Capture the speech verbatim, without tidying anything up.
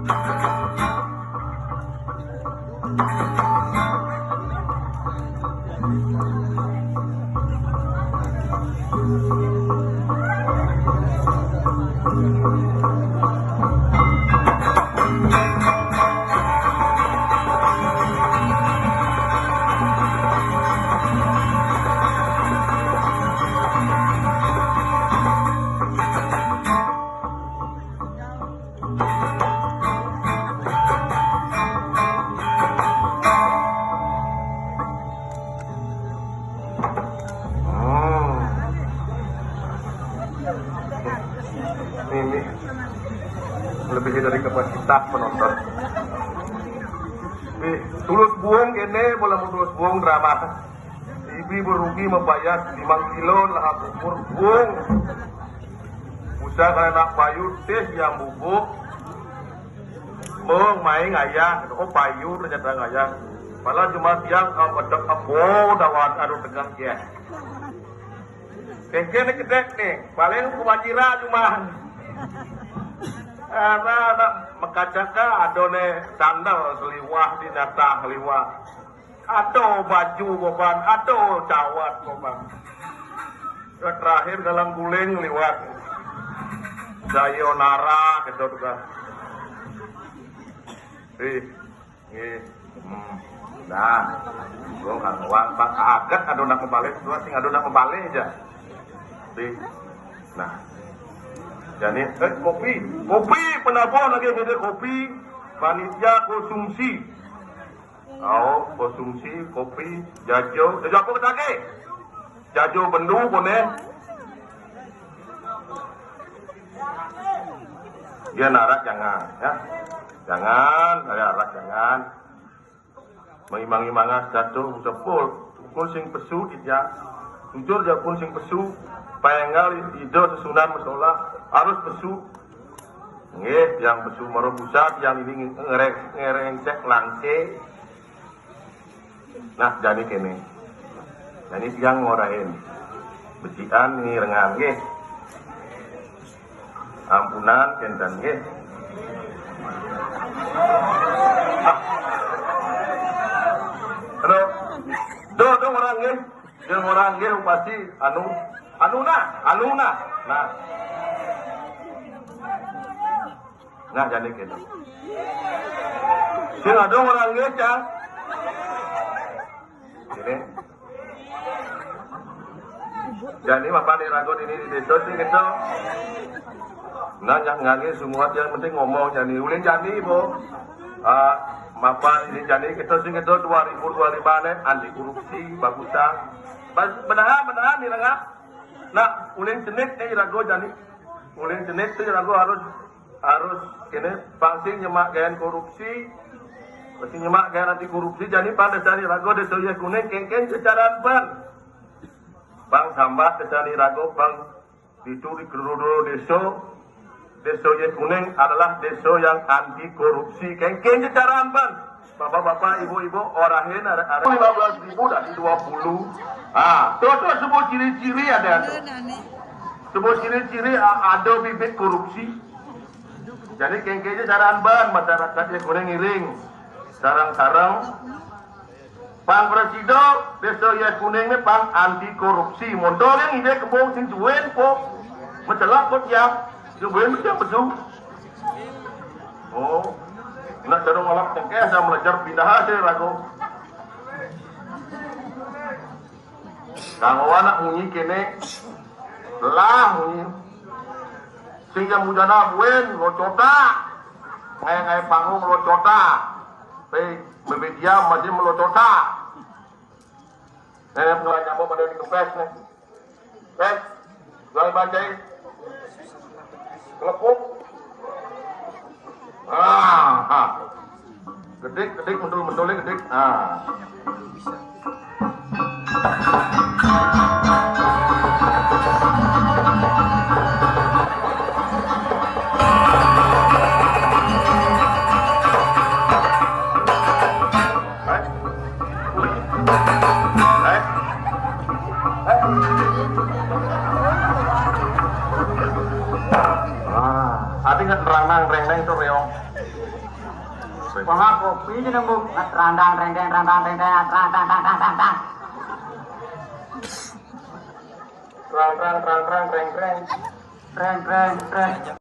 Hmm. Ini lebih dari kapasitas penonton. Nih, tulus buung kéné, bola mau tulus buung drama. Ibi berugi mabayar limang kilo lah bubur buung. Usah kana nak payu téh yang bubuk. Mung main ngayah, oh payu ternyata ngayah. Padahal cuma tiang, ah, bedek, ah, wow, dawat, aduh, tegak, ya. Kéngkén gedé nih, paling kumaci cuma. Karena ada mekacaka, ada né sandal seliwah di natah liwah. Ada baju koban, ada cawat koban. Terakhir dalam guling liwat. Sayonara gitu tuh kan. Ih, ih. Hmm. Nah, gua kan uang Pak Agat ada nak membalik, dua sing ada nak membalik aja. Ih. Nah. Jadi, eh, kopi, kopi penabuh lagi ada kopi panitia konsumsi. Au, konsumsi kopi, jajo, jajo apa kita ke? Jajo bendu koné. Dia narak jangan, ya. Jangan, saya arak jangan. Mengimang-imangan satu sepul, pun sing pesu dia. Jujur dia pun sing pesu. Payangal ida sesunan masalah harus pesu. Nggih, yang pesu maro pusat, yang ini ngerek ngerengsek langke. Nah, jani kéné. Jani tiang ngorahin. Becikan ni rengan nggih. Ampunan kénten nggih. Ah. Aduh. Duh, duh orang nggih. Yang orang nggih pasti anu, anu nah, anu nah. Nah. Nah, jani kéné. Sing ada orang nggih, Cang. Ini. Jani mapan irago dini di désa sing kéto. Nah, nyak ngangge semua yang penting ngomong jani. Ulin jani, Bu. Ah, mapan ini jani kéto sing kéto dua ribu dua puluh lima né anti korupsi, bagusan. Bas-, benahan, benahan nih, Rangga. Nah, ulin cenit nih irago jani. Ulin cenit tuh irago harus, harus kéné pang sing nyemak gaén korupsi. Pang sing nyemak gaén anti korupsi, jani pan désa irago désa Yeh Kuning kéngkén ceceran pan. Pang sambat désa irago pang ditu di Gerodo désa. Désa Yeh Kuning adalah désa yang anti korupsi. Kéngkén ceceran pan. Bapak-bapak, ibu-ibu, orahin arek-arek lima belas ribu dari dua puluh. Ah, tuh, tuh, sebut ciri-ciri ada tuh. Sebut ciri-ciri a-, ada bibit korupsi. Jadi kéngkén ceceran pan masyarakat Yeh Kuning ngiring. Sareng-sareng. Pang presida désa Yeh Kuning né pang anti korupsi. Montol yang ide kebong sing cuén po. Mencelak po tiap. Cuén tiap besu. Oh. Nak cara ngalap cengkeh saya belajar pindah aja rago. Kang Wawan nak munyi kéné. Lah munyi. Sing jam bujana buin lo cota. Ngai-ngai panggung lo cota. Pé bébé diam masih lo cota. Nenek mulai nyamuk pada di kempes nih. Eh, jual bajai. Kelepuk. Ah, ah. Gedik, gedik, mendul, mendul, gedik. Ah. Ah, ati nggak nerang-nerang, reng-reng itu reong. Wong aku, piye jenengmu? Trandang, treng, treng, trandang, treng, treng, trandang, trandang, trandang, trandang. Trandang, trandang, trandang, treng, treng. Treng, treng, treng.